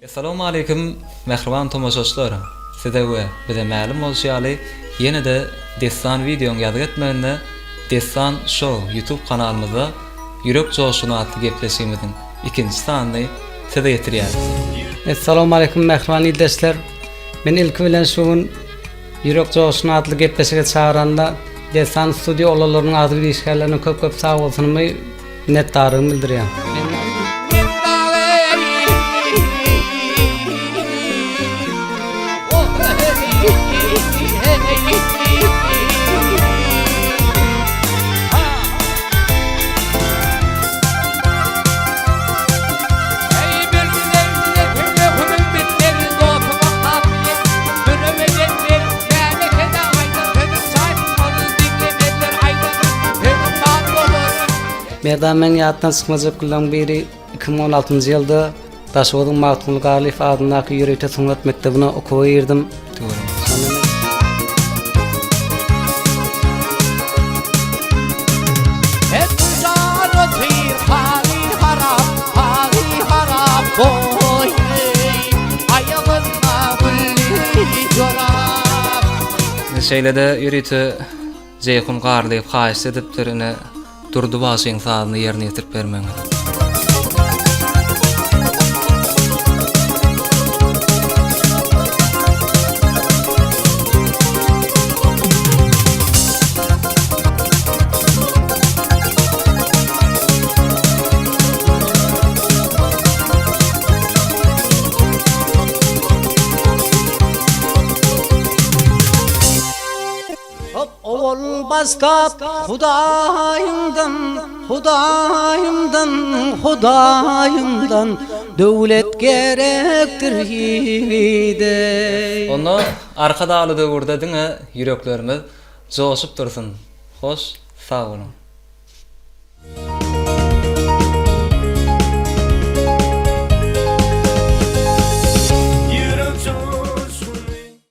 Essalawmaleýkim mähriban tomaşaçylar! Size we bize mälim bolşy ýaly ýene-de Dessan wideoň ýazgy etmeginde Dessan Show YouTube kanalymyzda Ýürek joşguny atly gepleşigimiziň ikinji sanyny size ýetirýäris. Essalawmaleýkim mähriban ildeşler! Men ilki bilen şu gün Ýürek joşguny atly gepleşige çagyranda Dessan studiýa oglanlarynyň agzybir işgärlerine köp köp sagbolsunymy Minnetdarlygymy bildirýän. Merdan meň ýatdan çykmajak günleriň biri 2016-njy ýylda Daşoguzyň Magtymguly Garlyýew adyndaky ýörite sungat mekdebine okuwa girdim. Şeýle-de ýörite Jeýhun Garlyýew haýyşt edipdir ine Durdy bagşyň sazyny ýerine ýetirip bermegiňizi. Owal başlap Hudaýyňdan, Hudaýyňdan, Hudaýyňdan Döwlet gerekdir ýigide. Onda Arkadagly döwürde diňe ýüreklerimiz joşup dursun. Hoş sag boluň.